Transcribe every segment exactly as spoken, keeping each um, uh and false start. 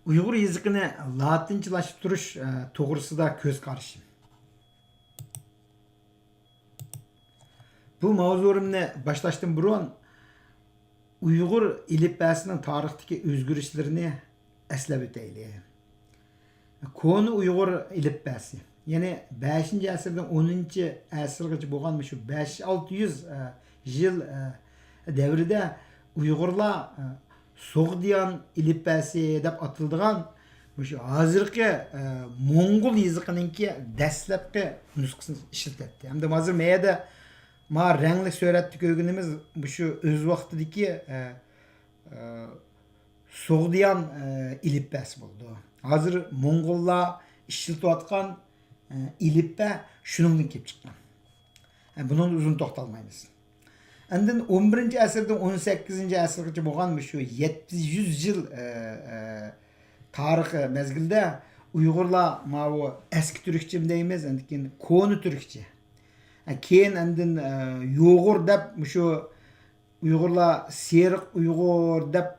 ئۇيغۇر يېزىقىنى لاتىنچىلاشتۇرۇش، ئە، توغرىسىدا كۆز قارىشىم. بۇ ماۋزۇلىرىمنى باشلاشتىن بۇرۇن، ئۇيغۇر ئېلىپبەسىنىڭ تارىختىكى ئۆزگىرىشلىرىنى ئەسلەپ ئۆتەيلى. كونا ئۇيغۇر ئېلىپبەسى، يەنى بەشىنچى ئەسىردىن ئونىنچى ئەسىرگىچە بولغان مۇشۇ بەش ئالتە يۈز، ئە، يىل، ئە، دەۋرىدە ئۇيغۇرلار، ئە، سوغدىيان ئېلىپبەسى دەپ ئاتىلىدىغان مۇشۇ ھازىرقى، ئە، موڭغۇل يېزىقىنىڭكى دەسلەپكى نۇسخىسىنى ئىشلىتەتتى. ھەمدە ھازىر مەيەدە ما رەڭلىك سۈرەتتە كۆرگىنىمىز مۇشۇ ئۆز ۋاقتىدىكى، ئە، ئە، سوغدىيان، ئە، ئېلىپبەسى بولىدۇ. ھازىر موڭغۇللار ئىشلىتىۋاتقان، ئە، ئېلىپبە شۇنىڭدىن كېلىپ چىققان. ئە، بۇنىڭدا ئۇزۇن توختالمايمىز. ئاندىن ئون بىرىنچى ئەسىردىن ئون سەككىزىنچى ئەسىرگىچە بولغان مۇشۇ يەتتە يۈز يىل، ئە، ئە، تارىخ مەزگىلىدە ئۇيغۇرلار ماۋۇ ئەسكى تۈركچىمۇ دەيمىز، ئاندىن كېيىن كونا تۈركچە. ئە، كېيىن ئاندىن، ئە، يۇغۇر دەپ مۇشۇ ئۇيغۇرلار سېرىق ئۇيغۇر دەپ،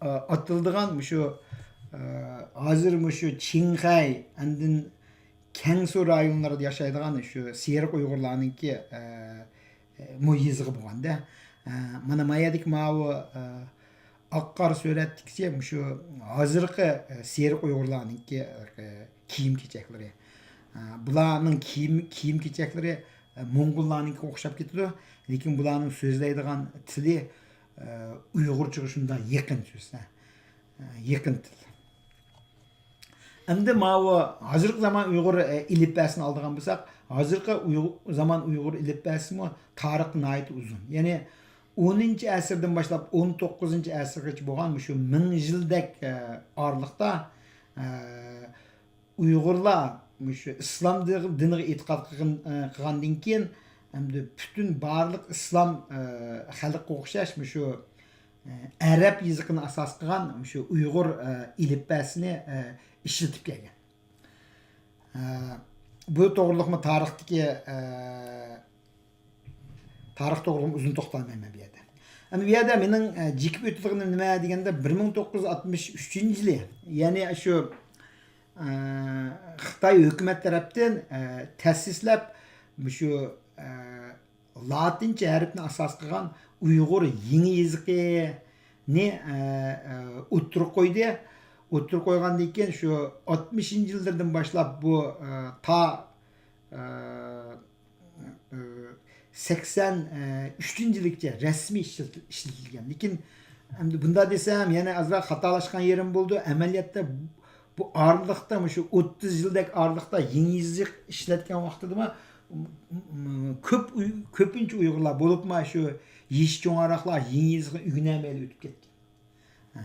ئە، ئاتىلىدىغان مۇشۇ، ئە، ھازىر مۇشۇ چىڭخەي، ئاندىن كەڭسۇ رايونلىرىدا ياشايدىغان شۇ سېرىق ئۇيغۇرلارنىڭكى، ئە، مۇ يېزىقى بولغاندا، ئە، مانا ما يەردىكى ماۋۇ، ئە، ئاق قارا سۈرەتتىكىچە مۇشۇ ھازىرقى، ئە، سېرىق ئۇيغۇرلارنىڭكى، ئە، كىيىم كېچەكلىرى. ئە، بۇلارنىڭ كىيىم، كىيىم كېچەكلىرى، ئە، موڭغۇللارنىڭكىگە ئوخشاپ كېتىدۇ. لېكىن بۇلارنىڭ سۆزلەيدىغان تىلى، ئە، ئۇيغۇرچىغا شۇنداق يېقىن سۆز، ئە، يېقىن تىل. ئەمدى ماۋۇ ھازىرقى زامان ئۇيغۇر، ئە، ئېلىپبەسىنى ئالىدىغان بولساق، ھازىرقى ئۇيغۇر، زامان ئۇيغۇر ئېلىپبەسىمۇ تارىخى ناھايىتى ئۇزۇن. يەنى ئونىنچى ئەسىردىن باشلاپ ئون توققۇزىنچى ئەسىرگىچە بولغان مۇشۇ مىڭ يىلدەك، ئە، ئارىلىقتا، ئە، ئۇيغۇرلار مۇشۇ ئىسلام دىغ-، دىنىغا ئېتىقاد قىلغان، ئە، قىلغاندىن كېيىن، ئەمدى پۈتۈن بارلىق ئىسلام، ئە، خەلقىگە ئوخشاش مۇشۇ، ئە، ئەرەب يېزىقىنى ئاساس قىلغان مۇشۇ ئۇيغۇر، ئە، ئېلىپبەسىنى، ئە، ئىشلىتىپ كەلگەن. ئە، بۇ توغرىلىقمۇ تارىختىكى، ئە، تارىخ توغرىلىقمۇ ئۇزۇن توختالمايمەن بۇ يەردە. ئەمدى بۇ يەردە مېنىڭ، ئە، جىكىپ ئۆتىدىغىنىم نېمە دېگەندە، بىر مىڭ توققۇز يۈز ئاتمىش ئۈچىنچى يىلى، يەنى شۇ، ئە، خىتاي ھۆكۈمەت تەرەپتىن، ئە، تەسىسلەپ، مۇشۇ، ئە، لاتىنچە ھەرپنى ئاساس قىلغان ئۇيغۇر يېڭى يېزىقىنى، ئە، ئە، ئوتتۇرىغا قويدى. ئوتتۇرىغا قويغاندىن كېيىن شۇ ئاتمىشىنچى يىللىرىدىن باشلاپ بۇ، ئە، تا، ئە، ئە، سەكسەن ئۈچىنچى يىلىغىچە رەسمىي ئىشلىتىل-، ئىشلىتىلگەن. لېكىن ئەمدى بۇنداق دېسەم، يەنە ئازراق خاتالاشقان يېرىم بولىدۇ. ئەمەلىيەتتە بۇ ئارىلىقتا، مۇشۇ ئوتتۇز يىلدەك ئارىلىقتا يېڭى يېزىق ئىشلەتكەن ۋاقتىدىمۇ، م-، م-، كۆپ ئۇي-، كۆپىنچە ئۇيغۇرلار، بولۇپمۇ شۇ يېشى چوڭراقلار يېڭى يېزىقنى ئۆگىنەلمەيلا ئۆتۈپ كەتكەن. ھە.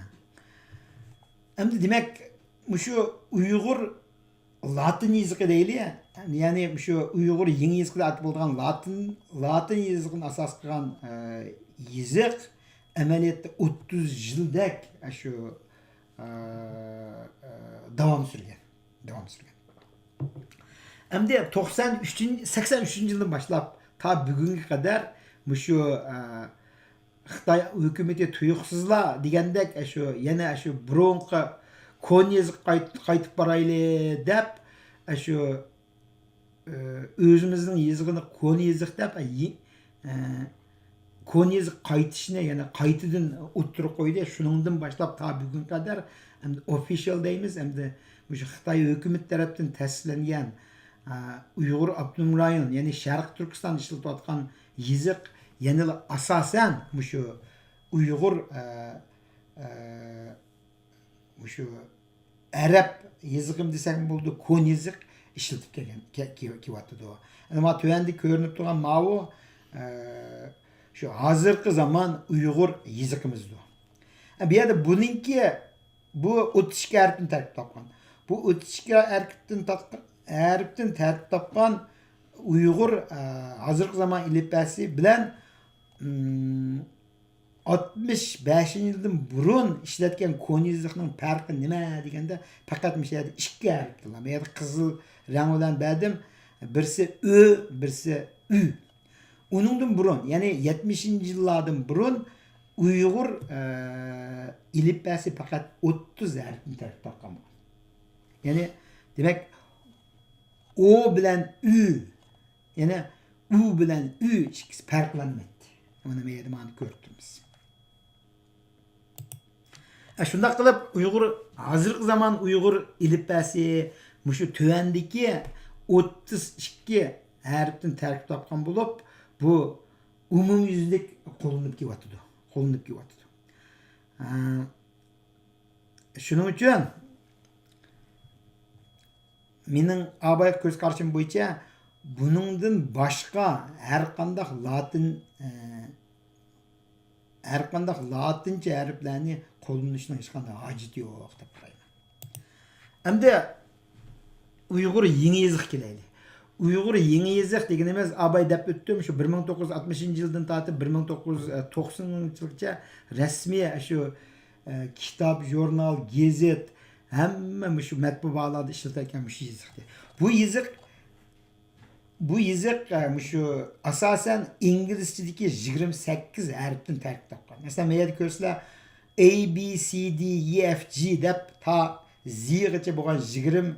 ئەمدى دېمەك، مۇشۇ ئۇيغۇر لاتىن يېزىقى دەيلى، يەنى مۇشۇ ئۇيغۇر يېڭى يېزىقى دەپ ئاتىلىدىغان لاتىن، لاتىن يېزىقىنى ئاساس قىلغان، ئە، يېزىق ئەمەلىيەتتە ئوتتۇز يىلدەك، ئە، شۇ، ئە، ئە، داۋام سۈرگەن. داۋام سۈرگەن. ئەمدى توقسان ئۈچىنچى، سەكسەن ئۈچىنچى يىلدىن باشلاپ تا بۈگۈنگە قەدەر مۇشۇ، ئە، خىتاي ھۆكۈمىتى تۇيۇقسىزلا دېگەندەك، ئەشۇ، يەنە ئەشۇ بۇرۇنقى كونا يېزىققا قايت-، قايتىپ بارايلى دەپ، ئەشۇ، ئۆ-، ئۆزىمىزنىڭ يېزىقىنى كونا يېزىق دەپ، ئە، يې-، ئە، كونا يېزىق قايتىشنى يەنە قايتىدىن ئوتتۇرىغا قويدى. شۇنىڭدىن باشلاپ تا بۈگۈنگە قەدەر ئەمدى ئوفىشال دەيمىز، ئەمدى مۇشۇ خىتاي ھۆكۈمىتى تەرەپتىن تەسىسلەنگەن، ئە، ئۇيغۇر ئاپتونوم رايون، يەنى شەرقىي تۈركىستان ئىشلىتىۋاتقان يېزىق يەنىلا ئاساسەن مۇشۇ ئۇيغۇر، ئە، ئە، مۇشۇ ئەرەب يېزىقىمۇ دېسەكمۇ بولىدۇ، كونا يېزىق ئىشلىتىپ كەلگەن، كە-، كېلىۋاتىدۇ. ئەنە مانا تۆۋەندە كۆرۈنۈپ تۇرغان ماۋۇ، ئە، شۇ ھازىرقى زامان ئۇيغۇر يېزىقىمىزدۇر. ئە، بۇ يەردە بۇنىڭكى بۇ ئوتتۇز ئىككى ھەرپتىن تەركىب تاپقان. بۇ ئوتتۇز ئىككى ھەرپتىن تاپقان، ھەرپتىن تەركىب تاپقان ئۇيغۇر، ئە، ھازىرقى زامان ئېلىپبەسى بىلەن، ئىم، ئاتمىش بەشىنچى يىلدىن بۇرۇن ئىشلەتكەن كونا يېزىقنىڭ پەرقى نېمە دېگەندە، پەقەت مۇشۇ يەردە ئىككى ھەرپتىن. بۇ يەردە قىزىل رەڭ بىلەن بەردىم. بىرسى ئۆ، بىرسى ئۈ. ئۇنىڭدىن بۇرۇن، يەنى يەتمىشىنچى يىللاردىن بۇرۇن ئۇيغۇر، ئە، ئېلىپبەسى پەقەت ئوتتۇز ھەرپتىن تەركىب تاپقان بولغان. يەنى، دېمەك، ئو بىلەن ئۈ، يەنى ئۇ بىلەن ئۈ ئىككىسى پەرقلەنمەيتتى. مانا بۇ يەردە مانا كۆرۈپ تۇرىمىز. ئە، شۇنداق قىلىپ، ئۇيغۇر، ھازىرقى زامان ئۇيغۇر ئېلىپبەسى مۇشۇ تۆۋەندىكى ئوتتۇز ئىككى ھەرپتىن تەركىب تاپقان بولۇپ، بۇ ئومۇميۈزلۈك قوللىنىپ كېلىۋاتىدۇ. قوللىنىپ كېلىۋاتىدۇ. ئە، شۇنىڭ ئۈچۈن مېنىڭ ئاۋايلىق كۆز قارىشىم بويىچە بۇنىڭدىن باشقا ھەر قانداق لاتىن، ئە، ھەر قانداق لاتىنچە ھەرپلەرنى قوللىنىشنىڭ ھېچقانداق ھاجىتى يوق دەپ قارايمەن. ئەمدى ئۇيغۇر يېڭى يېزىققا كېلەيلى. ئۇيغۇر يېڭى يېزىق دېگىنىمىز، ئاۋايلا دەپ ئۆتتۈم، شۇ بىر مىڭ توققۇز يۈز ئاتمىشىنچى يىلدىن تارتىپ بىر مىڭ توققۇز يۈز توقسىنىنچى يىلغىچە رەسمىي شۇ، ئە، كىتاب، ژۇرنال، گېزىت، ھەممە مۇشۇ مەتبۇئاتلاردا ئىشلىتىلگەن مۇشۇ يېزىقتى. بۇ يېزىق، بۇ يېزىق، ئە، مۇشۇ ئاساسەن ئىنگلىزچىدىكى يىگىرمە سەككىز ھەرپتىن تەركىب تاپقان. مەسىلەن، مەن يەردە كۆرسىلەر، A B C D E F G دەپ تا زىغىچە بولغان يىگىرمە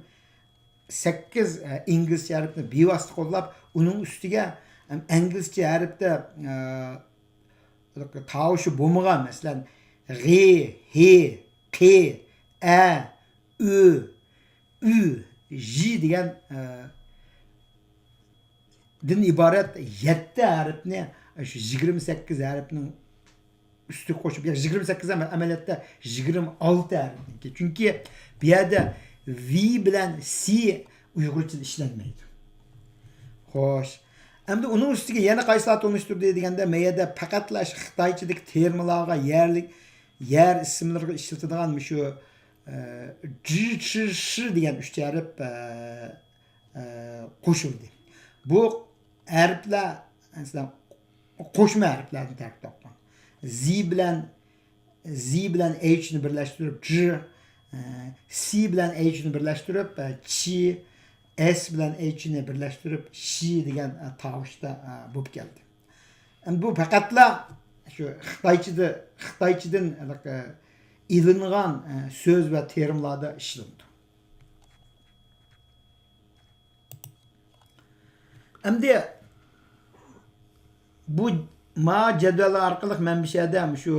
سەككىز، ئە، ئىنگلىزچە ھەرپنى بىۋاسىتە قوللاپ، ئۇنىڭ ئۈستىگە، ئەم، ئىنگلىزچە ھەرپتە، ئە، تاۋۇشى بولمىغان، مەسىلەن، غ، ھ، ق، ئە، ئۆ، ئۈ، ژ دېگەن، ئە، دىن ئىبارەت يەتتە ھەرپنى شۇ يىگىرمە سەككىز ھەرپنىڭ ئۈستىگە قوشۇپ، يا يىگىرمە سەككىز ئەمەس، ئەمەلىيەتتە يىگىرمە ئالتە ھەرپنىڭكى. چۈنكى بۇ يەردە ۋ بىلەن س ئۇيغۇرچىدا ئىشلەنمەيدۇ. خوش. ئەمدى ئۇنىڭ ئۈستىگە يەنە قايسىلار تونۇشتۇردى دېگەندە، مەن يەردە پەقەتلا شۇ خىتايچىدىكى تېرمىلارغا، يەرلىك، يەر ئىسىملىرىغا ئىشلىتىدىغان مۇشۇ، ئە، ج، چ، ش دېگەن ئۈچ ھەرپ، ئە، ئە، قوشۇلدى. بۇ ھەرپلەر، مەسىلەن، قوشما ھەرپلەردىن تەركىب تاپقان. زى بىلەن، زى بىلەن ئېيچنى بىرلەشتۈرۈپ ج، ئە، سى بىلەن ئېيچنى بىرلەشتۈرۈپ، ئە، چى، ئېس بىلەن ئېيچنى بىرلەشتۈرۈپ شى دېگەن، ئە، تاۋۇشتا، ئە، بولۇپ كەلدى. ئەمدى بۇ پەقەتلا شۇ خىتايچىدا، خىتايچىدىن ھېلىقى ئېلىنغان، ئە، سۆز ۋە تېرىملاردا ئىشلىنىدۇ. ئەمدى بۇ ما جەدۋەللەر ئارقىلىق مەن بۇ يەردە مۇشۇ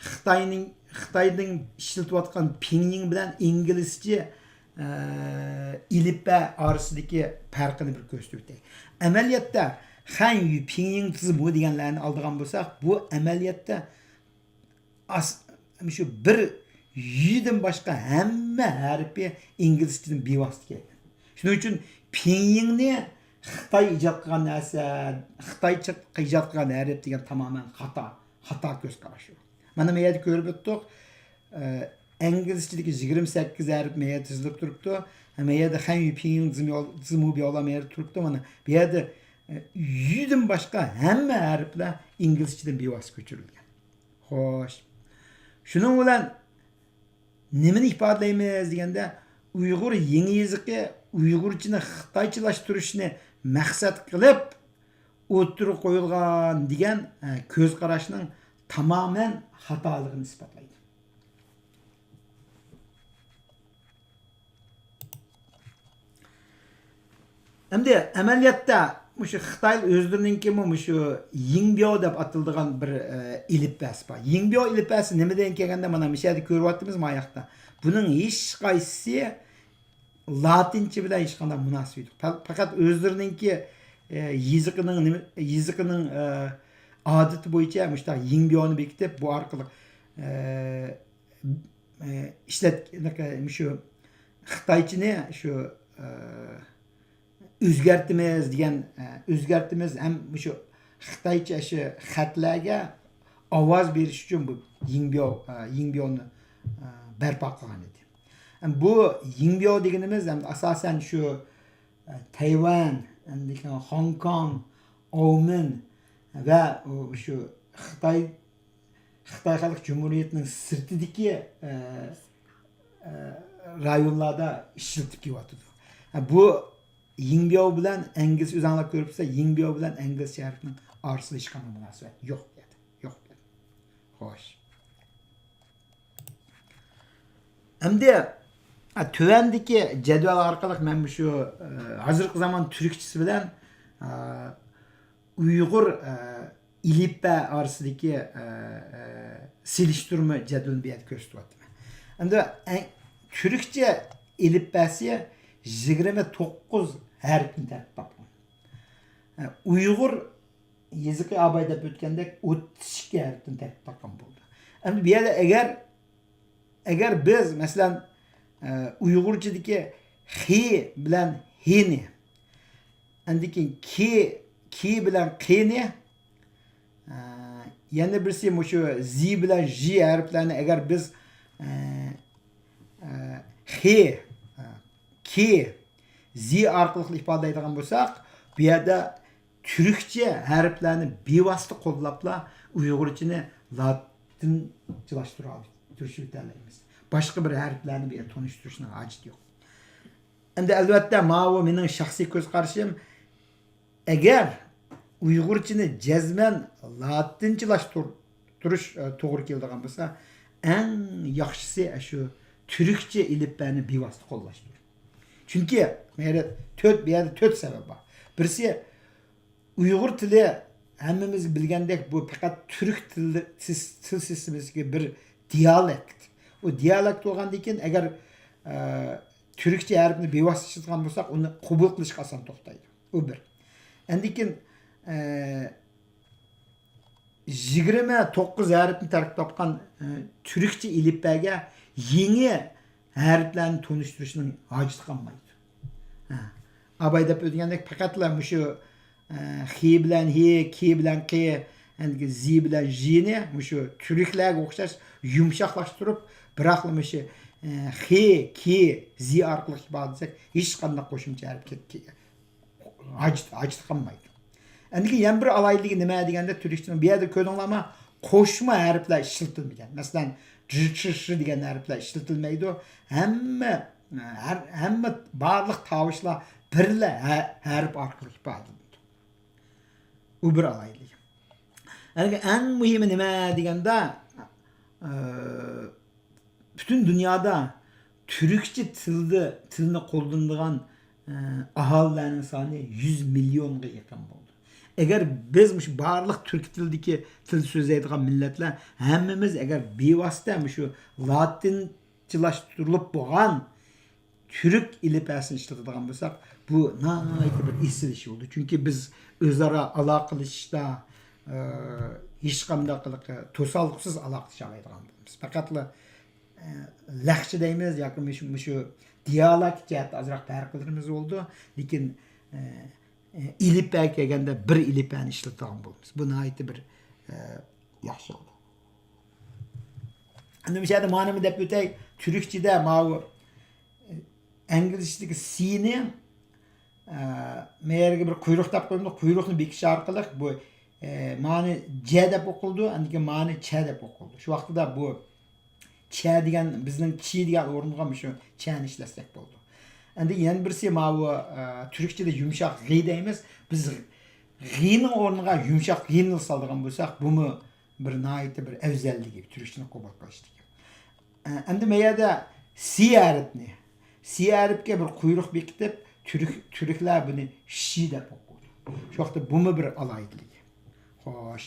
خىتاينىڭ، خىتاينىڭ ئىشلىتىۋاتقان پىڭيىڭ بىلەن ئىنگلىزچە، ئە، ئېلىپبە ئارىسىدىكى پەرقىنى بىر كۆرسىتىپ ئۆتەي. ئەمەلىيەتتە خەن يۈ پىڭيىڭ زىمۇ دېگەنلەرنى ئالىدىغان بولساق، بۇ ئەمەلىيەتتە ئاس-، مۇشۇ بىر يۈدىن باشقا ھەممە ھەرپى ئىنگلىزچىدىن بىۋاسىتە كەلگەن. شۇنىڭ ئۈچۈن پىڭيىڭنى خىتاي ئىجاد قىلغان نەرسە، خىتايچە ئىجاد قىلغان ھەرپ دېگەن تامامەن خاتا، خاتا كۆز قاراش ئۇ. مانا بۇ يەردە كۆرۈپ ئۆتتۇق. ئە، ئىنگلىزچىدىكى يىگىرمە سەككىز ھەرپ مەيەردە تىزىلىپ تۇرۇپتۇ. مەيەردە خەن يۈ پىڭيىڭ زىميو-، زىمۇ بىياۋلا مەيەردە تۇرۇپتۇ. مانا بۇ يەردە، ئە، يۈدىن باشقا ھەممە ھەرپلەر ئىنگلىزچىدىن بىۋاسىتە كۆچۈرۈلگەن. خوش. شۇنىڭ بىلەن نېمىنى ئىپادىلەيمىز دېگەندە، ئۇيغۇر يېڭى يېزىقى ئۇيغۇرچىنى خىتايچىلاشتۇرۇشنى مەقسەت قىلىپ ئوتتۇرىغا قويۇلغان دېگەن، ئە، كۆز قاراشنىڭ تامامەن خاتالىقىنى ئىسپاتلايدۇ. ئەمدى ئەمەلىيەتتە مۇشۇ خىتاي ئۆزلىرىنىڭكىمۇ مۇشۇ يىڭبياۋ دەپ ئاتىلىدىغان بىر، ئە، ئېلىپبەسى بار. يىڭبياۋ ئېلىپبەسى نېمىدىن كەلگەندە، مانا مۇشۇ يەردە كۆرۈۋاتىمىز ما ياقتا. بۇنىڭ ھېچقايسىسى لاتىنچە بىلەن ھېچقانداق مۇناسىۋىتى يوق. پە-، پەقەت ئۆزلىرىنىڭكى، ئە، يېزىقىنىڭ نېمە، يېزىقىنىڭ، ئە، ئادىتى بويىچە مۇشۇنداق يىڭبياۋنى بېكىتىپ، بۇ ئارقىلىق، ئە، ئە، ئىشلەت-، مۇشۇ خىتايچىنى شۇ، ئە، ئۆزگەرتىمىز دېگەن، ئە، ئۆزگەرتىمىز ھەم مۇشۇ خىتايچە شۇ خەتلەرگە ئاۋاز بېرىش ئۈچۈن بۇ يىڭبياۋ، ئە، يىڭبياۋنى، ئە، بەرپا قىلغان ئىدى. ھەم بۇ يىڭبياۋ دېگىنىمىز ھەم ئاساسەن شۇ، ئە، تەيۋەن، ئاندىن كېيىن خوڭكوڭ، ئاۋمېن ۋە شۇ خىتاي خىتاي خەلق جۇمھۇرىيىتىنىڭ سىرتىدىكى، ئە، ئە، رايونلاردا ئىشلىتىپ كېلىۋاتىدۇ. ھە، بۇ يىڭبياۋ بىلەن ئىنگلىز، ئۆزۈڭلار كۆرۈپسىلەر، يىڭبياۋ بىلەن ئىنگلىز ھەرپىنىڭ ئارىسىدا ھېچقانداق مۇناسىۋەت يوق. يوق. خوش. ئەمدى، ئە، تۆۋەندىكى جەدۋەل ئارقىلىق مەن مۇشۇ، ئە، ھازىرقى زامان تۈركچىسى بىلەن، ئە، ئۇيغۇر، ئە، ئېلىپبە ئارىسىدىكى، ئە، ئە، سېلىشتۇرما جەدۋىلىنى بۇ يەردە كۆرسىتىۋاتىمەن. ئەمدى ئەڭ، تۈركچە ئېلىپبەسى يىگىرمە توققۇز ھەرپتىن تەركىب تاپقان. ئە، ئۇيغۇر يېزىقى ئاباي دەپ ئۆتكەندەك ئوتتۇز ئىككى ھەرپتىن تەركىب تاپقان بولدى. ئەمدى بۇ يەردە ئەگەر، ئەگەر بىز، مەسىلەن، ئە، ئۇيغۇرچىدىكى خى بىلەن ھىنى، ئاندىن كېيىن كى، كى بىلەن قىنى، ئە، يەنە بىرسى مۇشۇ زى بىلەن ژى ھەرپلەرنى ئەگەر بىز، ئە، ئە، خى، ئە، كى، زى ئارقىلىق ئىپادىلەيدىغان بولساق، بۇ يەردە تۈركچە ھەرپلەرنى بىۋاسىتە قوللاپلا ئۇيغۇرچىنى لاتىنچىلاشتۇرۇش، تۈرۈشتۈرەلەيمىز. باشقا بىر ھەرپلەرنى بۇ يەردە تونۇشتۇرۇشنىڭ ھاجىتى يوق. ئەمدى ئەلۋەتتە، ماۋۇ مېنىڭ شەخسىي كۆز قارىشىم. ئەگەر ئۇيغۇرچىنى جەزمەن لاتىنچىلاشتۇرۇش، ئە، توغرا كېلىدىغان بولسا، ئەڭ ياخشىسى ئاشۇ تۈركچە ئېلىپبەنى بىۋاسىتە قوللاشتۇر. چۈنكى مەيلى تۆت، بۇ يەردە تۆت سەۋەب بار. بىرسى، ئۇيغۇر تىلى ھەممىمىز بىلگەندەك، بۇ پەقەت تۈرك تىلى، سىس-، تىل سىستېمىسىدىكى بىر دىيالېكت. ئۇ دىيالېكت بولغاندىن كېيىن، ئەگەر، ئە، تۈركچە ھەرپنى بىۋاسىتە ئىشلىتىدىغان بولساق، ئۇنى قوبۇل قىلىشقا ئاسان توختايدۇ. ئۇ بىر. ئاندىن كېيىن، ئە، يىگىرمە توققۇز ھەرپتىن تەركىب تاپقان، ئە، تۈركچە ئېلىپبەگە يېڭى ھەرپلەرنى تونۇشتۇرۇشنىڭ ھاجىتى قالمايدۇ. ھە. ئاباي دەپ ئۆتكەندەك پەقەتلا مۇشۇ، ئە، خى بىلەن ھى، كى بىلەن قى، ئەندىكى زى بىلەن ژىنى مۇشۇ تۈركلەرگە ئوخشاش يۇمشاقلاشتۇرۇپ، بىراقلا مۇشۇ، ئە، خى، كى، زى ئارقىلىق ئىپادىلىسەك، ھېچقانداق قوشۇمچە ھەرپ كېتكى-، ھاجىتى، ھاجىتى قالمايدۇ. ئەندىكى يەنە بىر ئالاھىدىلىكى نېمە دېگەندە، تۈركچىنىڭ بۇ يەردە كۆردۈڭلارمۇ؟ قوشما ھەرپلەر ئىشلىتىلمىگەن. مەسىلەن، ج، چ، ش دېگەن ھەرپلەر ئىشلىتىلمەيدۇ. ھەممە، ھەر، ھەممە بارلىق تاۋۇشلار بىرلا ھە، ھەرپ ئارقىلىق ئىپادىلىنىدۇ. ئۇ بىر ئالاھىدىلىك. ھەمدە ئەڭ مۇھىمى نېمە دېگەندە، ئە، پۈتۈن دۇنيادا تۈركچە تىلدا، تىلنى قوللىنىدىغان، ئە، ئاھالىلەرنىڭ سانى يۈز مىليونغا يېقىن بولدى. ئەگەر بىز مۇشۇ بارلىق تۈرك تىلىدىكى، تىل سۆزلەيدىغان مىللەتلەر ھەممىمىز ئەگەر بىۋاسىتە مۇشۇ لاتىنچىلاشتۇرۇلۇپ بولغان تۈرك ئېلىپبەسىنى ئىشلىتىدىغان بولساق، بۇ ناھايىتى بىر ئېسىل ئىش بولىدۇ. چۈنكى بىز ئۆزئارا ئالاقىلىشىشتا، ئە، ھېچقانداق توسالغۇسىز ئالاقىلىشالايدىغان بولىمىز. پەقەتلا، ئە، لەخچە دەيمىز ياكى مۇشۇ، مۇشۇ دىيالېكت جەھەتتە ئازراق پەرقلىرىمىز بولىدۇ. لېكىن، ئە، ئە، ئېلىپبەگە كەلگەندە بىر ئېلىپبەنى ئىشلىتىدىغان بولىمىز. بۇ ناھايىتى بىر، ئە، ياخشى بولىدۇ. ئەمدى مۇشۇ يەردە مانا نېمە دەپ ئۆتەي، تۈركچىدە ماۋۇ ئىنگلىزچىدىكى سىنى، ئە، مەيەرگە بىر قۇيرۇق دەپ قويۇمدۇ. قۇيرۇقنى بېكىش ئارقىلىق بۇ، ئە، مانى جە دەپ ئوقۇلىدۇ، ئاندىن كېيىن مانى چە دەپ ئوقۇلىدۇ. شۇ ۋاقتىدا بۇ چە دېگەن، بىزنىڭ چى دېگەن ئورنىغا مۇشۇ چەنى ئىشلەتسەك بولىدۇ. ئەندى يەنە بىرسى ماۋۇ، ئە، تۈركچىدە يۇمشاق غى دەيمىز. بىز غىنىڭ ئورنىغا يۇمشاق غىننى سالىدىغان بولساق، بۇمۇ بىر ناھايىتى بىر ئەۋزەللىكى، تۈركچىنى قوبۇل قىلىشتىكى. ئە، ئەمدى مەيەردە سى ھەرپنى، سى ھەرپكە بىر قۇيرۇق بېكىتىپ، تۈرك، تۈركلەر بۇنى شى دەپ ئوقۇيدۇ. شۇ ۋاقىتتا بۇمۇ بىر ئالاھىدىلىكى. خوش.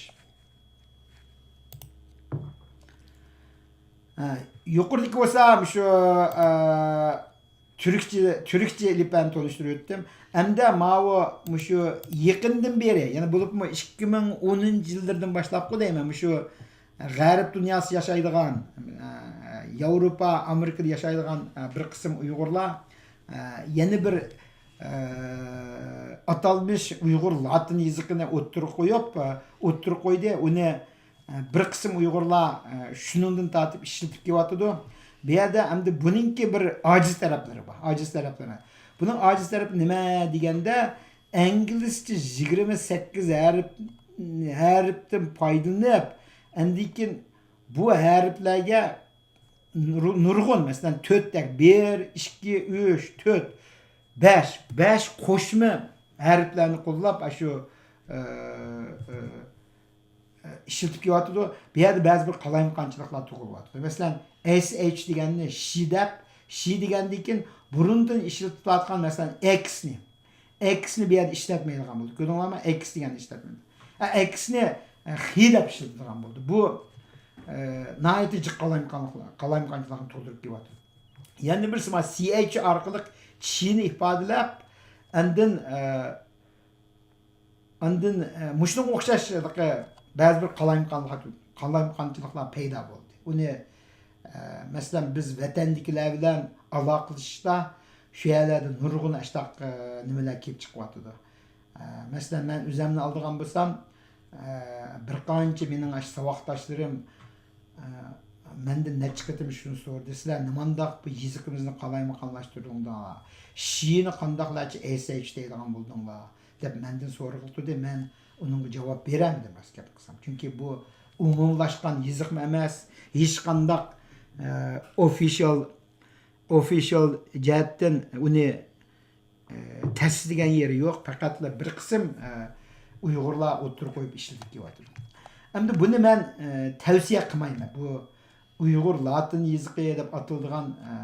ھە، يۇقىرىدىكى بولسا مۇشۇ، ئە، تۈركچە، تۈركچە ئېلىپبەنى تونۇشتۇرۇپ ئۆتتۈم. ئەمدى ماۋۇ مۇشۇ يېقىندىن بېرى، يەنى بولۇپمۇ ئىككى مىڭ ئونىنچى يىللىرىدىن باشلاپقۇ دەيمەن، مۇشۇ غەرب دۇنياسى ياشايدىغان، ئە، ياۋروپا، ئامېرىكىدا ياشايدىغان، ئە، بىر قىسىم ئۇيغۇرلار، ئە، يەنە بىر، ئە، ئاتالمىش ئۇيغۇر لاتىن يېزىقىنى ئوتتۇرىغا قويۇپ، ئە، ئوتتۇرىغا قويدى. ئۇنى بىر قىسىم ئۇيغۇرلار، ئە، شۇنىڭدىن تارتىپ ئىشلىتىپ كېلىۋاتىدۇ. بۇ يەردە ئەمدى بۇنىڭكى بىر ئاجىز تەرەپلىرى بار. ئاجىز تەرەپلىرى. بۇنىڭ ئاجىز تەرىپى نېمە دېگەندە، ئىنگلىزچە يىگىرمە سەككىز ھەرپ، ھەرپتىن پايدىلىنىپ، ئاندىن كېيىن بۇ ھەرپلەرگە نۇر-، نۇرغۇن، مەسىلەن، تۆتتەك، بىر، ئىككى، ئۈچ، تۆت، بەش، بەش قوشما ھەرپلەرنى قوللاپ، ئاشۇ، ئە، ئە، ئىشلىتىپ كېلىۋاتىدۇ. بۇ يەردە بەزى بىر قالايمىقانچىلىقلار تۇغۇلۇۋاتىدۇ. مەسىلەن، ئېس ئېيچ دېگەننى شى دەپ، شى دېگەندىن كېيىن بۇرۇندىن ئىشلىتىلىۋاتقان، مەسىلەن، ئېكسنى، ئېكسنى بۇ يەردە ئىشلەتمەيدىغان بولدى. كۆردۈڭلارمۇ؟ ئېكس دېگەننى ئىشلەتمەيدۇ. ئە، ئېكسنى، ئە، خى دەپ ئىشلىتىدىغان بولدى. بۇ، ئە، ناھايىتى جىق قالايمىقانلىقلار، قالايمىقانچىلىقنى تۇغدۇرۇپ كېلىۋاتىدۇ. يەنە بىرسى بار، سى ئېيچ ئارقىلىق چىنى ئىپادىلەپ، ئاندىن، ئە، ئاندىن، ئە، مۇشۇنىڭغا ئوخشاش بەزى بىر قالايمىقانلىق-، قالايمىقانچىلىقلار پەيدا بولدى. ئۇنى، ئە، مەسىلەن، بىز ۋەتەندىكىلەر بىلەن ئالاقىلىشىشتا شۇ يەرلەردە نۇرغۇن ئاشتاق، ئە، نېمىلەر كېلىپ چىقىۋاتىدۇ. ئە، مەسىلەن، مەن ئۆزەمنى ئالىدىغان بولسام، ئە، بىر قانچە مېنىڭ ئاشۇ ساۋاقداشلىرىم، ئە، مەندىن نەچچە قېتىم شۇنى سورىدى، «سىلەر نېمانداق بۇ يېزىقىمىزنى قالايمىقانلاشتۇردۇڭلار؟ شىنى قانداقلارچە ئېس ئېيچ دەيدىغان بولدۇڭلار؟» دەپ مەندىن سورىغىلى تۇردى. مەن ئۇنىڭغا جاۋاب بېرەلمىدىم، راست گەپ قىلسام. چۈنكى بۇ ئومۇملاشقان يېزىقمۇ ئەمەس، ھېچقانداق، ئە، ئوفىشال، ئوفىشال جەھەتتىن ئۇنى، ئە، تەستىقلىگەن يېرى يوق. پەقەتلا بىر قىسىم، ئە، ئۇيغۇرلار ئوتتۇرىغا قويۇپ ئىشلىتىپ كېلىۋاتىدۇ. ئەمدى بۇنى مەن، ئە، تەۋسىيە قىلمايمەن. بۇ ئۇيغۇر لاتىن يېزىقى دەپ ئاتىلىدىغان، ئە،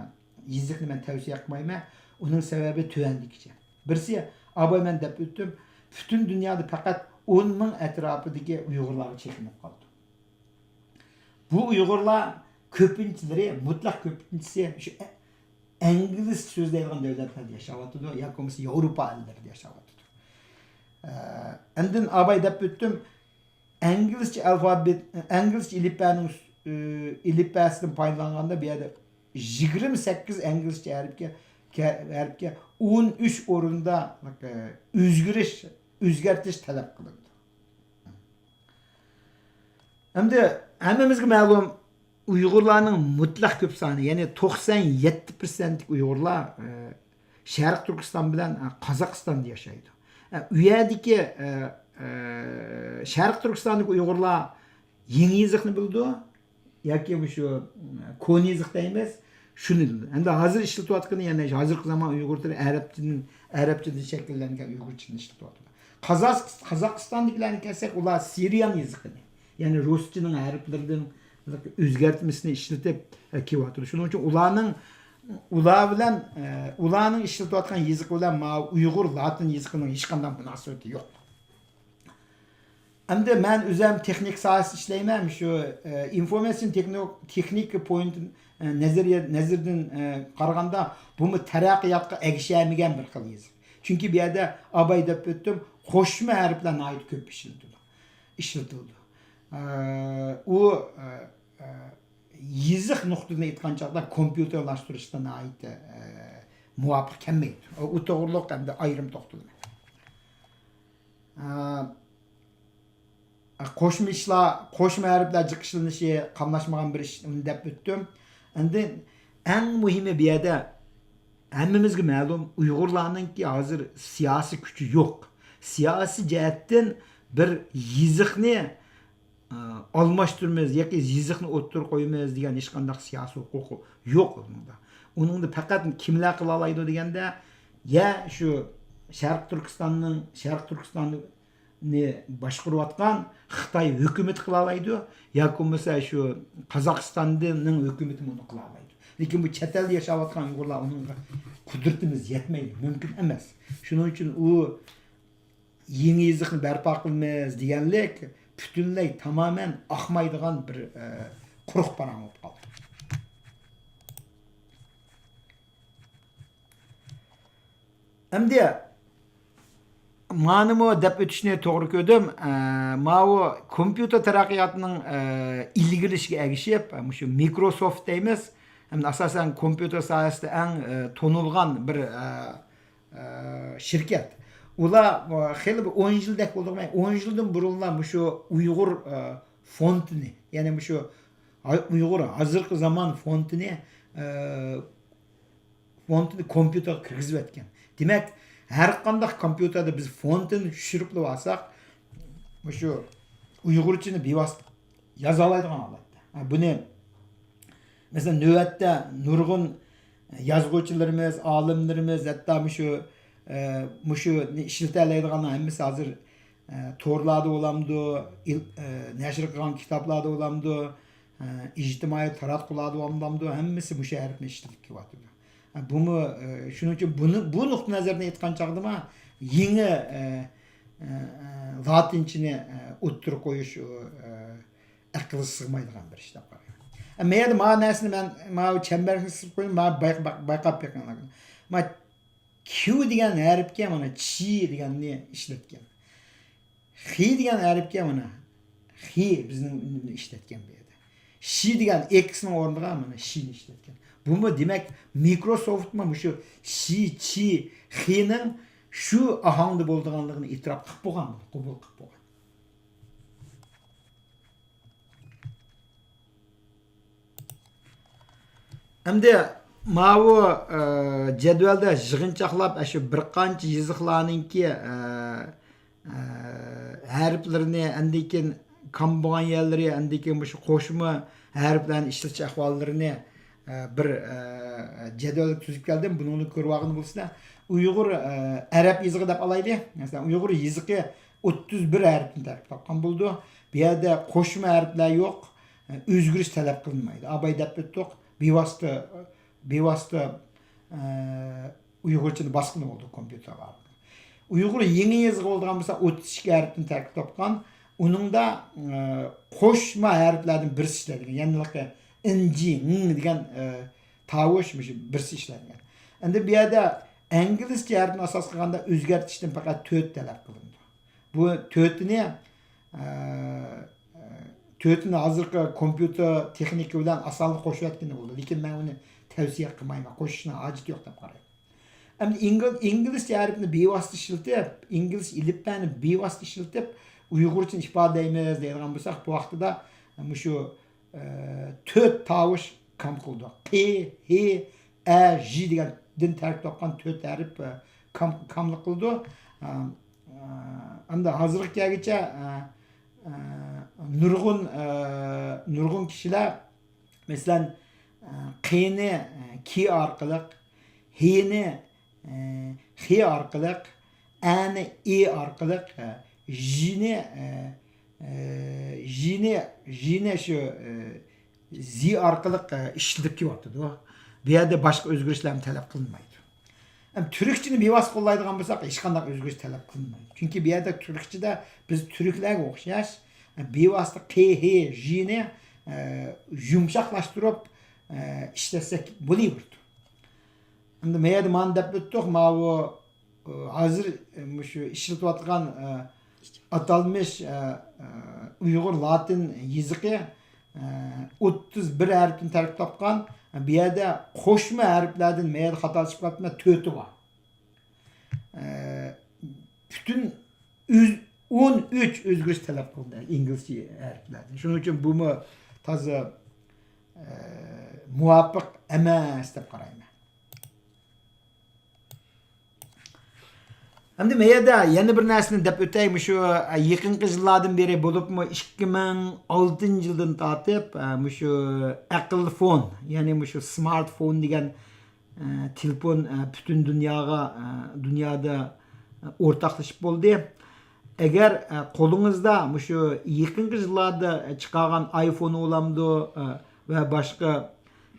يېزىقنى مەن تەۋسىيە قىلمايمەن. ئۇنىڭ سەۋەبى تۆۋەندىكىچە. بىرسى، ئاباي مەن دەپ ئۆتتۈم، پۈتۈن دۇنيادا پەقەت ئون مىڭ ئەتراپىدىكى ئۇيغۇرلارغا چەكلىنىپ قالىدۇ. بۇ ئۇيغۇرلار كۆپىنچىلىرى، مۇتلەق كۆپىنچىسى شۇ ئە-، ئىنگلىزچە سۆزلەيدىغان دۆلەتلەردە ياشاۋاتىدۇ ياكى بولمىسا ياۋروپا ئەللىرىدە ياشاۋاتىدۇ. ئە، ئاندىن ئاباي دەپ ئۆتتۈم، ئىنگلىزچە ئالفابېت، ئىنگلىزچە ئېلىپبەنىڭ، ئە، ئېلىپبەسىدىن پايدىلانغاندا بۇ يەردە يىگىرمە سەككىز ئىنگلىزچە ھەرپكە، كە-، ھەرپكە ئون ئۈچ ئورۇندا، ئە، ئۆزگىرىش، ئۆزگەرتىش تەلەپ قىلىنىدۇ. ئەمدى ھەممىمىزگە مەلۇم، ئۇيغۇرلارنىڭ مۇتلەق كۆپ سانى، يەنى توقسان يەتتە پىرسەنتلىك ئۇيغۇرلار، ئە، شەرقىي تۈركىستان بىلەن، ئە، قازاقىستاندا ياشايدۇ. ئە، ئۇ يەردىكى، ئە، ئە، شەرقىي تۈركىستاندىكى ئۇيغۇرلار يېڭى يېزىقنى بىلىدۇ ياكى مۇشۇ، ئە، كونا يېزىق دەيمىز، شۇنى بىلىدۇ. ئەمدى ھازىر ئىشلىتىۋاتقىنى، يەنى ھازىرقى زامان ئۇيغۇر تىلى ئەرەبچىدىن، ئەرەبچىدىن شەكىللەنگەن ئۇيغۇرچىنى ئىشلىتىۋاتىدۇ. قازاق-، قازاقىستاندىكىلەرنى كەلسەك، ئۇلار سىرىيان يېزىقىنى، يەنى رۇسچىنىڭ ھەرپلىرىدىن ئۆزگەرتمىسىنى ئىشلىتىپ، ئە، كېلىۋاتىدۇ. شۇنىڭ ئۈچۈن ئۇلارنىڭ، ئۇلار بىلەن، ئە، ئۇلارنىڭ ئىشلىتىۋاتقان يېزىقى بىلەن ماۋۇ ئۇيغۇر لاتىن يېزىقىنىڭ ھېچقانداق مۇناسىۋىتى يوق. ئەمدى مەن ئۆزۈم تېخنىك ساھەسىدە ئىشلەيمەن. شۇ، ئە، ئىنفورمېتسىيە تېخنو-، تېخنىكا پوينت، ئە، نەزەرىيە، نەزىرىدىن، ئە، قارىغاندا، بۇمۇ تەرەققىياتقا ئەگىشەلمىگەن بىر خىل يېزىق. چۈنكى بۇ يەردە ئاباي دەپ ئۆتتۈم، قوشما ھەرپلەر ناھايىتى كۆپ ئىشلىتىلىدۇ. ئىشلىتىلىدۇ. ئە، ئۇ، ئە، ئە، يېزىق نۇقتىدىن ئېيتقان چاغدا كومپيۇتېرلاشتۇرۇشتا ناھايىتى، ئە، مۇۋاپىق كەلمەيدۇ. ئۇ توغرىلىق ئەمدى ئايرىم توختىلىمەن. ئە، قوشما ئىشلار، قوشما ھەرپلەر جىق ئىشلىنىشى قاملاشمىغان بىر ئىش، ئۇنى دەپ ئۆتتۈم. ئەمدى ئەڭ مۇھىمى بۇ يەردە ھەممىمىزگە مەلۇم، ئۇيغۇرلارنىڭكى ھازىر سىياسىي كۈچى يوق. سىياسىي جەھەتتىن بىر يېزىقنى، ئە، ئالماشتۇرىمىز ياكى يېزىقنى ئوتتۇرىغا قويىمىز دېگەن ھېچقانداق سىياسىي ھوقۇقى يوق ئۇنىڭدا. ئۇنىڭدا پەقەت كىملەر قىلالايدۇ دېگەندە، يا شۇ شەرقىي تۈركىستاننىڭ، شەرقىي تۈركىستاننى باشقۇرۇۋاتقان خىتاي ھۆكۈمىتى قىلالايدۇ، ياكى بولمىسا شۇ قازاقىستاننىڭ ھۆكۈمىتى بۇنى قىلالايدۇ. لېكىن بۇ چەت ئەلدە ياشاۋاتقان ئۇيغۇرلار ئۇنىڭغا قۇدرىتىمىز يەتمەيدۇ، مۇمكىن ئەمەس. شۇنىڭ ئۈچۈن ئۇ يېڭى يېزىقنى بەرپا قىلىمىز دېگەنلىك پۈتۈنلەي تامامەن ئاقمايدىغان بىر، ئە، قۇرۇق پاراڭ بولۇپ قالدى. ئەمدى مانىمۇ دەپ ئۆتۈشنى توغرا كۆردۈم. ئە، ماۋۇ كومپيۇتېر تەرەققىياتىنىڭ، ئە، ئىلگىرىلىشىگە ئەگىشىپ، مۇشۇ مىكروسوفت دەيمىز، ھەم ئاساسەن كومپيۇتېر ساھەسىدە ئەڭ، ئە، تونۇلغان بىر، ئە، ئە، شىركەت. ئۇلار، ئە، خېلى بىر ئون يىلدەك بولدى، ئون يىلدىن بۇرۇنلا مۇشۇ ئۇيغۇر، ئە، فونتىنى، يەنى مۇشۇ ھا-، ئۇيغۇر ھازىرقى زامان فونتىنى، ئە، فونتىنى كومپيۇتېرغا كىرگۈزۈۋەتكەن. دېمەك، ھەر قانداق كومپيۇتېردا بىز فونتىنى چۈشۈرۈپلا ئالساق، مۇشۇ ئۇيغۇرچىنى بىۋاسىتە يازالايدىغان ھالەتتە. ھە، بۇنى، مەسىلەن، نۆۋەتتە نۇرغۇن يازغۇچىلىرىمىز، ئالىملىرىمىز، ھەتتا مۇشۇ، ئە، مۇشۇنى ئىشلىتەلەيدىغانلار ھەممىسى ھازىر ئە، تورلاردا بولامدۇ، ئىل-، ئە، نەشر قىلغان كىتابلاردا بولامدۇ، ئە، ئىجتىمائىي تاراتقۇلاردا بولامدۇ، ھەممىسى مۇشۇ ھەرپنى ئىشلىتىپ كېلىۋاتىدۇ. ئە، بۇمۇ، ئە، شۇنىڭ ئۈچۈن بۇنى، بۇ نۇقتىئى نەزەردىن ئېيتقان چاغدىمۇ يېڭى، ئە، ئە، ئە، لاتىنچىنى، ئە، ئوتتۇرىغا قويۇش، ئۇ، ئە، ئەقىلگە سىغمايدىغان بىر ئىش دەپ قارايمەن. ئە، مەيەردە ماۋۇ نەرسىنى مەن، ماۋۇ چەمبەرنى سىزىپ قويدۇم، ماۋۇ باي-، باي-، بايقاپ بېقىڭلار. ما كيۇ دېگەن ھەرپكە مانا چى دېگەننى ئىشلەتكەن. خى دېگەن ھەرپكە مانا خى بىزنىڭ ئۈننى ئىشلەتكەن بۇ يەردە. شى دېگەن ئېكسنىڭ ئورنىغا مانا شىنى ئىشلەتكەن. بۇمۇ دېمەك مىكروسوفتمۇ مۇشۇ شى، چى، خىنىڭ شۇ ئاھاڭدا بولىدىغانلىقىنى ئېتىراپ قىلىپ بولغان، قوبۇل قىلىپ بولغان. ئەمدى ماۋۇ، ئە، جەدۋەلدە يىغىنچاقلاپ، ئاشۇ بىر قانچە يېزىقلارنىڭكى، ئە، ئە، ھەرپلىرىنى، ئاندىن كېيىن كام بولغان يەرلىرى، ئاندىن كېيىن مۇشۇ قوشما ھەرپلەرنى ئىشلىتىش ئەھۋاللىرىنى، ئە، بىر، ئە، جەدۋەلگە تۈزۈپ كەلدىم. بۇنىڭنى كۆرۈۋالغىلى بولسىلا، ئۇيغۇر، ئە، ئەرەب يېزىقى دەپ ئالايلى. مەسىلەن، ئۇيغۇر يېزىقى ئوتتۇز بىر ھەرپتىن تەركىب تاپقان بولىدۇ. بۇ يەردە قوشما ھەرپلەر يوق. ئۆزگىرىش تەلەپ قىلىنمايدۇ. ئاباي دەپ ئۆتتۇق. بىۋاسىتە، بىۋاسىتە، ئە، ئۇيغۇرچىنى باسقىلى بولىدۇ كومپيۇتېرغا. ئۇيغۇر يېڭى يېزىقى بولىدىغان بولسا، ئوتتۇز ئىككى ھەرپتىن تەركىب تاپقان. ئۇنىڭدا، ئە، قوشما ھەرپلەردىن بىرسى ئىشلەنگەن. يەنى ن، ج، ڭ دېگەن، ئە، تاۋۇش مۇشۇ بىرسى ئىشلەنگەن. ئەمدى بۇ يەردە ئىنگلىزچە ھەرپنى ئاساس قىلغاندا ئۆزگەرتىشتىن پەقەت تۆت تەلەپ قىلىنىدۇ. بۇ تۆتىنى، ئە، تۆتىنى ھازىرقى كومپيۇتېر تېخنىكا بىلەن ئاسانلا قوشۇۋەتكىلى بولىدۇ. لېكىن مەن ئۇنى تەۋسىيە قىلمايمەن. قوشۇشنىڭ ھاجىتى يوق دەپ قارايمەن. ئەمدى ئىنگل-، ئىنگلىزچە ھەرپنى بىۋاسىتە ئىشلىتىپ، ئىنگلىز ئېلىپبەنى بىۋاسىتە ئىشلىتىپ، ئۇيغۇرچىنى ئىپادىلەيمىز دەيدىغان بولساق، بۇ ۋاقتىدا مۇشۇ، ئە، تۆت تاۋۇش كام قىلىدۇ. ق، ھ، ئە، ژ دېگەندىن تەركىب تاپقان تۆت ھەرپ، ئە، كام-، كاملىق قىلىدۇ. ئە، ئە، ئەمدى ھازىرغا كەلگۈچە، ئە، ئە، نۇرغۇن، ئە، نۇرغۇن كىشىلەر، مەسىلەن، ئە، قنى، ئە، ك ئارقىلىق، ھنى، ئە، خ ئارقىلىق، ئەنى ئى ئارقىلىق، ئە، ژنى، ئە، ئە، ژنى، ژنى شۇ، ئە، زى ئارقىلىق، ئە، ئىشلىتىپ كېلىۋاتىدۇ. بۇ يەردە باشقا ئۆزگىرىشلەرمۇ تەلەپ قىلىنمايدۇ. ئەمما تۈركچىنى بىۋاسىتە قوللايدىغان بولساق، ھېچقانداق ئۆزگىرىش تەلەپ قىلىنمايدۇ. چۈنكى بۇ يەردە تۈركچىدە بىز تۈركلەرگە ئوخشاش، بىۋاسىتە ق، ھ، ژنى، ئە، يۇمشاقلاشتۇرۇپ، ئە، ئىشلەتسەك بولۇۋېرىدۇ. ئەمدى مەيەردە مانا دەپ ئۆتتۇق، ماۋۇ، ئە، ھازىر، ئە، مۇشۇ ئىشلىتىۋاتقان، ئە، ئاتالمىش، ئە، ئە، ئۇيغۇر لاتىن يېزىقى، ئە، ئوتتۇز بىر ھەرپتىن تەركىب تاپقان. بۇ يەردە قوشما ھەرپلەردىن مەيەردە خاتا چىقىپ قاپتۇ، تۆتى بار. ئە، پۈتۈن ئۆز-، ئون ئۈچ ئۆزگىرىش تەلەپ قىلىندى ئىنگلىزچە ھەرپلەردىن. شۇنىڭ ئۈچۈن بۇمۇ تازا، ئە، مۇۋاپىق ئەمەس دەپ قارايمەن. ئەمدى مەيەردە يەنە بىر نەرسىنى دەپ ئۆتەي. مۇشۇ، ئە، يېقىنقى يىللاردىن بېرى، بولۇپمۇ ئىككى مىڭ ئالتىنچى يىلدىن تارتىپ، ئە، مۇشۇ ئەقىل فون، يەنى مۇشۇ سمارت فون دېگەن، ئە، تېلېفون، ئە، پۈتۈن دۇنياغا، ئە، دۇنيادا، ئە، ئورتاقلىشىپ بولدى. ئەگەر، ئە، قولىڭىزدا مۇشۇ يېقىنقى يىللاردا چىقارغان ئايفون بولامدۇ، ئە، ۋە باشقا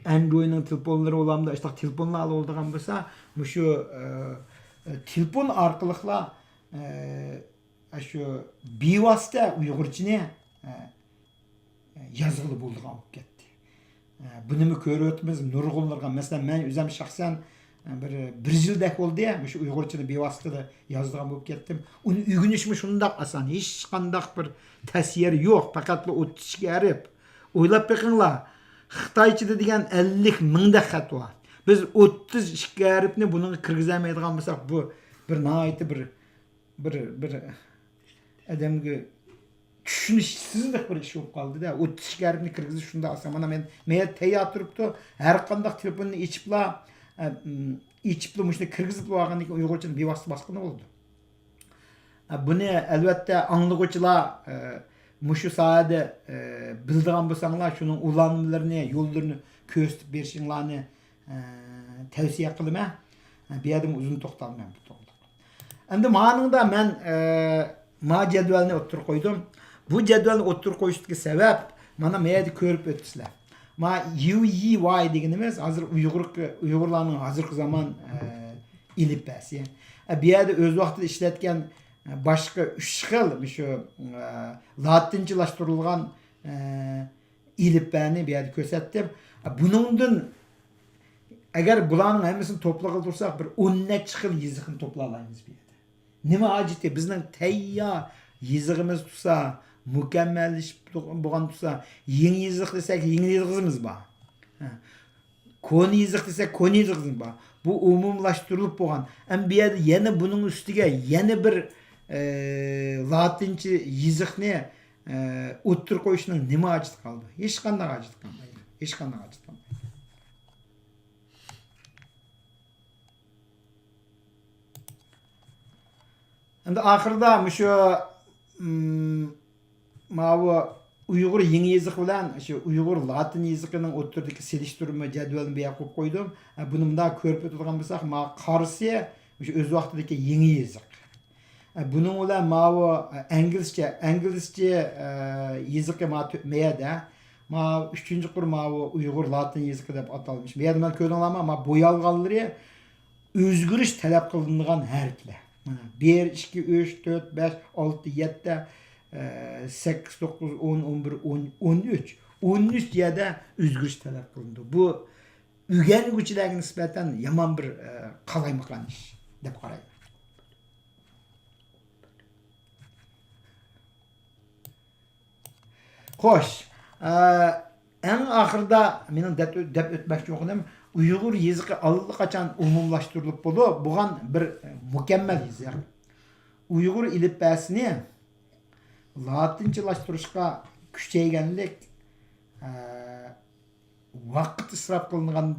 ئەندروينىڭ تېلېفونلىرى بولامدۇ، ئاشۇنداق تېلېفونلار بولىدىغان بولسا، مۇشۇ، ئە، ئە، تېلېفون ئارقىلىقلا، ئە، ئاشۇ بىۋاسىتە ئۇيغۇرچىنى، ئە، يازغىلى بولىدىغان بولۇپ كەتتى. ئە، بۇنىمۇ كۆرۈۋاتىمىز نۇرغۇنلىرىغا. مەسىلەن، مەن ئۆزۈم شەخسەن، ئە، بىر، بىر يىلدەك بولدى، مۇشۇ ئۇيغۇرچىنى بىۋاسىتە يازىدىغان بولۇپ كەتتىم. ئۇنى ئۆگىنىشمۇ شۇنداق ئاسان، ھېچقانداق بىر تەس يېرى يوق، پەقەتلا ئوتتۇز ئىككى ھەرپ. ئويلاپ بېقىڭلار، خىتايچىدا دېگەن ئەللىك مىڭدەك خەت بار. بىز ئوتتۇز ئىككى ھەرپنى بۇنىڭغا كىرگۈزەلمەيدىغان بولساق، بۇ بىر ناھايىتى بىر بىر، بىر ئادەمگە چۈشىنىشسىزلىك بىر ئىش بولۇپ قالدى-دە. ئوتتۇز ئىككى ھەرپنى كىرگۈزۈش شۇنداق ئاسان. مانا مەن، مەيەردە تەييار تۇرۇپتۇ. ھەر قانداق تېلېفوننى ئېچىپلا، ئە، ئىم، ئېچىپلا مۇشۇنى كىرگۈزۈپ بولغاندىن كېيىن ئۇيغۇرچىنى بىۋاسىتە باسقىلى بولىدۇ. ئە، بۇنى ئەلۋەتتە ئاڭلىغۇچىلار، ئە، مۇشۇ ساھەدە، ئە، بىلىدىغان بولساڭلار، شۇنىڭ ئۇلانمىلىرىنى، يوللىرىنى كۆرسىتىپ بېرىشىڭلارنى، ئە، تەۋسىيە قىلىمەن. ئە، بۇ يەردىمۇ ئۇزۇن توختالمايمەن بۇ توغرىلىق. ئەمدى مانىڭدا مەن، ئە، ما جەدۋەلنى ئوتتۇرىغا قويدۇم. بۇ جەدۋەلنى ئوتتۇرىغا قويۇشتىكى سەۋەب، مانا ما يەردە كۆرۈپ ئۆتتىسىلەر. ما يۇ يى ۋاي دېگىنىمىز ھازىر ئۇيغۇر، ئۇيغۇرلارنىڭ ھازىرقى زامان، ئە، ئېلىپبەسى. ئە، بۇ يەردە ئۆز ۋاقتىدا ئىشلەتكەن، ئە، باشقا ئۈچ خىل مۇشۇ، ئە، لاتىنچىلاشتۇرۇلغان، ئە، ئېلىپبەنى بۇ يەردە كۆرسەتتىم. ئە، بۇنىڭدىن ئەگەر بۇلارنىڭ ھەممىسىنى توپلىغىلى تۇرساق، بىر ئون نەچچە خىل يېزىقنى توپلالايمىز بۇ يەردە. نېمە ھاجىتى؟ بىزنىڭ تەييار يېزىقىمىز تۇرسا، مۇكەممەللىشىپ بولغان تۇرسا، يېڭى يېزىق دېسەك، يېڭى يېزىقىمىز بار. ھە. كونا يېزىق دېسەك، كونا يېزىقىمىز بار. بۇ ئومۇملاشتۇرۇلۇپ بولغان. ئەمما بۇ يەردە يەنە بۇنىڭ ئۈستىگە يەنە بىر، ئە، لاتىنچە يېزىقنى، ئە، ئوتتۇرىغا قويۇشنىڭ نېمە ھاجىتى قالدى؟ ھېچقانداق ھاجىتى قالمايدۇ. ھېچقانداق ھاجىتى قالمايدۇ. ئەمدى ئاخىرىدا مۇشۇ، مم، ماۋۇ ئۇيغۇر يېڭى يېزىقى بىلەن شۇ ئۇيغۇر لاتىن يېزىقىنىڭ ئوتتۇرىدىكى سېلىشتۇرما جەدۋەلنى بۇ يەرگە قويۇپ قويدۇم. ھە، بۇنى مۇنداق كۆرۈپ ئۆتىدىغان بولساق، ماۋۇ قارىسى مۇشۇ ئۆز ۋاقتىدىكى يېڭى يېزىق. ئە، بۇنىڭ بىلەن ماۋۇ، ئە، ئىنگلىزچە، ئىنگلىزچە، ئە، يېزىقى ما تۆ-، مەيەدە. ما ئۈچىنچى قۇر ماۋۇ ئۇيغۇر لاتىن يېزىقى دەپ ئاتالمىش. مەيەدە مانا كۆردۈڭلارمۇ؟ ما بويالغانلىرى ئۆزگىرىش تەلەپ قىلىنىدىغان ھەرپلەر. مانا بىر، ئىككى، ئۈچ، تۆت، بەش، ئالتە، يەتتە، ئە، سەككىز، توققۇز، ئون، ئون بىر، ئون، ئون ئۈچ. ئون ئۈچ يەردە ئۆزگىرىش تەلەپ قىلىنىدۇ. بۇ ئۆگەنگۈچىلەرگە نىسبەتەن يامان بىر، ئە، قالايمىقان ئىش دەپ قارايمەن. خوش، ئە، ئەڭ ئاخىرىدا مېنىڭ دەپ، دەپ ئۆتمەكچى بولغىنىم، ئۇيغۇر يېزىقى ئاللىقاچان ئومۇملاشتۇرۇلۇپ بولۇپ، بولغان بىر، ئە، مۇكەممەل يېزىق. ئۇيغۇر ئېلىپبەسىنى لاتىنچىلاشتۇرۇشقا كۈچەيگەنلىك، ئە، ۋاقىت ئىسراپ قىلىنغان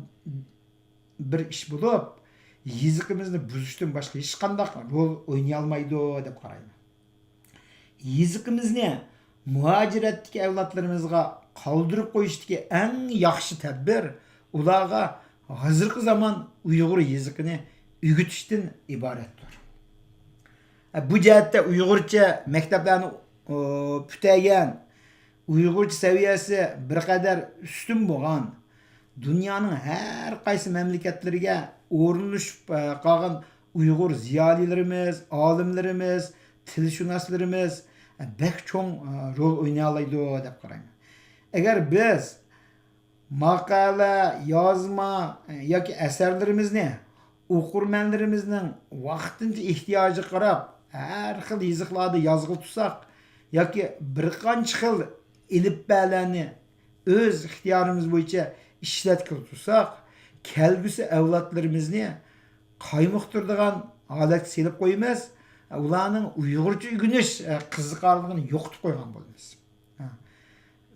بىر ئىش بولۇپ، يېزىقىمىزنى بۇزۇشتىن باشقا ھېچقانداق رول ئوينىيالمايدۇ دەپ قارايمەن. يېزىقىمىزنى مۇھاجىرەتتىكى ئەۋلادلىرىمىزغا قالدۇرۇپ قويۇشتىكى ئەڭ ياخشى تەدبىر ئۇلارغا ھازىرقى زامان ئۇيغۇر يېزىقىنى ئۆگىتىشتىن ئىبارەتتۇر. بۇ جەھەتتە ئۇيغۇرچە مەكتەپلەرنى، ئۇ، پۈتتۈرگەن، ئۇيغۇرچە سەۋىيەسى بىر قەدەر ئۈستۈن بولغان، دۇنيانىڭ ھەر قايسى مەملىكەتلىرىگە ئورۇنلىشىپ، ئە، قالغان ئۇيغۇر زىيالىيلىرىمىز، ئالىملىرىمىز، تىلشۇناسلىرىمىز، ئە، بەك چوڭ، ئە، رول ئوينىيالايدۇ دەپ قارايمەن. ئەگەر بىز ماقالە، يازما، ئە، ياكى ئەسەرلىرىمىزنى ئوقۇرمەنلىرىمىزنىڭ ۋاقتىنچە ئېھتىياجىغا قاراپ، ھەر خىل يېزىقلاردا يازغىلى تۇرساق ياكى بىر قانچە خىل ئېلىپبەلەرنى ئۆز ئىختىيارىمىز بويىچە ئىشلەتكىلى تۇرساق، كەلگۈسى ئەۋلادلىرىمىزنى قايمۇقتۇرىدىغان ھالەتكە سېلىپ قويىمىز، ئۇلارنىڭ ئۇيغۇرچە ئۆگىنىش، ئە، قىزىقارلىقىنى يوقىتىپ قويغان بولىمىز. ھە.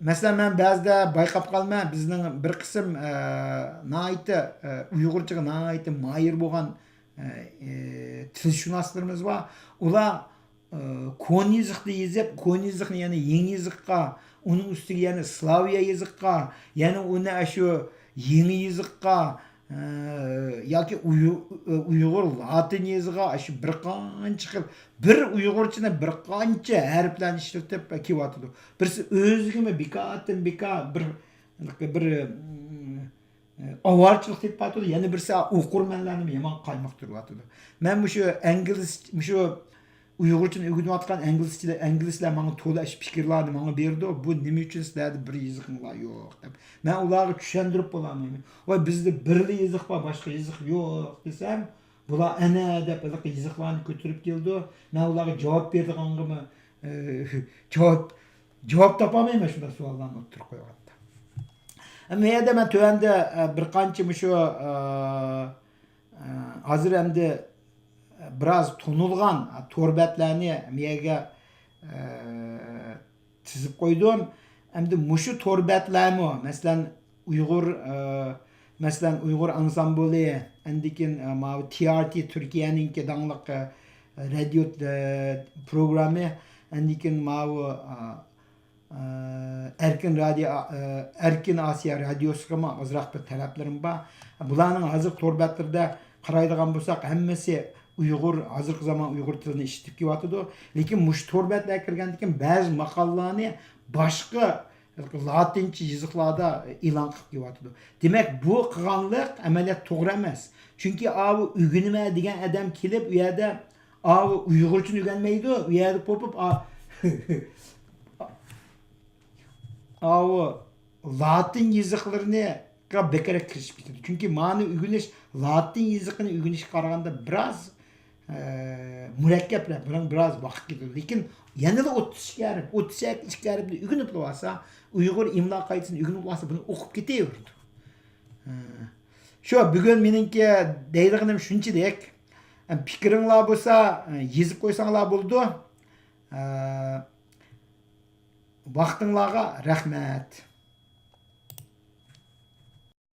مەسىلەن، مەن بەزىدە بايقاپ قالىمەن، بىزنىڭ بىر قىسىم، ئە، ناھايىتى، ئە، ئۇيغۇرچىغا ناھايىتى ماھىر بولغان، ئە، ئە، تىلشۇناسلىرىمىز بار. ئۇلار، ئە، كونا يېزىقتا يېزىپ، كونا يېزىقنى يەنە يېڭى يېزىققا، ئۇنىڭ ئۈستىگە يەنە سلاۋىيە يېزىققا، يەنە ئۇنى ئاشۇ يېڭى يېزىققا، ئە، ياكى ئۇيغۇ-، ئۇيغۇر لاتىن يېزىقىغا شۇ بىر قانچە خىل، بىر ئۇيغۇرچىنى بىر قانچە ھەرپلەرنى ئىشلىتىپ كېلىۋاتىدۇ. بىرسى ئۆزىگىمۇ بىكارتىن بىكار بىر، بىر، ئە، ئاۋارىچىلىق تېپىۋاتىدۇ، يەنە بىرسى ئوقۇرمەنلەرنى يامان قايمۇقتۇرۇۋاتىدۇ. مەن مۇشۇ ئىنگلىز، مۇشۇ ئۇيغۇرچىنى ئۆگىنىۋاتقان ئىنگلىزچىلەر، ئىنگلىزلەر ماڭا تولا ئىش پىكىرلەرنى ماڭا بېرىدۇ، بۇ نېمە ئۈچۈن سىلەردە بىر يېزىقىڭلار يوق دەپ. مەن ئۇلارغا چۈشەندۈرۈپ بولالمايمەن. ۋاي، بىزدە بىرلا يېزىق بار، باشقا يېزىق يوق دېسەم، بۇلار ئەنە دەپ ھېلىقى يېزىقلارنى كۆتۈرۈپ كېلىدۇ. مەن ئۇلارغا جاۋاب بېرىدىغانغىمۇ، ئە، جاۋاب، جاۋاب تاپالمايمەن شۇنداق سوئاللارنى ئوتتۇرىغا قويغاندا. ئەمما يەنە مەن تۆۋەندە، ئە، بىر قانچە مۇشۇ، ئە، ئە، ھازىر ئەمدى بىراز تونۇلغان تور بەتلەرنى مىيەگە، ئە، تىزىپ قويدۇم. ئەمدى مۇشۇ تور بەتلەرمۇ، مەسىلەن، ئۇيغۇر، ئە، مەسىلەن، ئۇيغۇر ئانسامبۇلى، ئەندىكىن، ئە، ماۋۇ تى ئار تى تۈركىيەنىڭكى داڭلىق، ئە، رادىيو، ئە، پروگرامى، ئەندىكىن ماۋۇ، ئە، ئە، ئەركىن رادىيو، ئە، ئەركىن ئاسىيا رادىيوسىغىمۇ ئازراق بىر تەلەپلىرىم بار. بۇلارنىڭ ھازىر تور بەتلىرىدە قارايدىغان بولساق، ھەممىسى ئۇيغۇر، ھازىرقى زامان ئۇيغۇر تىلىنى ئىشلىتىپ كېلىۋاتىدۇ. لېكىن مۇشۇ تور بەتلەرگە كىرگەندىن كېيىن بەزى ماقالىلارنى باشقا لاتىنچە يېزىقلاردا ئېلان قىلىپ كېلىۋاتىدۇ. دېمەك، بۇ قىلغانلىق ئەمەلىيەت توغرا ئەمەس. چۈنكى ئاۋۇ ئۆگىنىمەن دېگەن ئادەم كېلىپ، ئۇ يەردە ئاۋۇ ئۇيغۇرچىنى ئۆگەنمەيدۇ، ئۇ يەردە پوپۇپ، ئا-، ئاۋۇ لاتىن يېزىقلىرىنىغا بەكرەك كىرىشىپ كېتىدۇ. چۈنكى مانى ئۆگىنىش، لاتىن يېزىقىنى ئۆگىنىشكە قارىغاندا بىراز، ئە، مۇرەككەپرەك، بۇنىڭ بىراز ۋاقىت كېتىدۇ. لېكىن يەنىلا ئوتتۇز ئىككى ھەرپ، ئوتتۇز ئىككى ھەرپنى ئۆگىنىپ بولسا، ئۇيغۇر ئىملا قائىدىسىنى ئۆگىنىپ بولسا، بۇنى ئوقۇپ كېتىۋېرىدۇ. ھە. شۇ، بۈگۈن مېنىڭكى دەيدىغىنىم شۇنچىلىك. پىكرىڭلار بولسا، يېزىپ قويساڭلار بولىدۇ. ھە. ۋاقتىڭلارغا رەھمەت.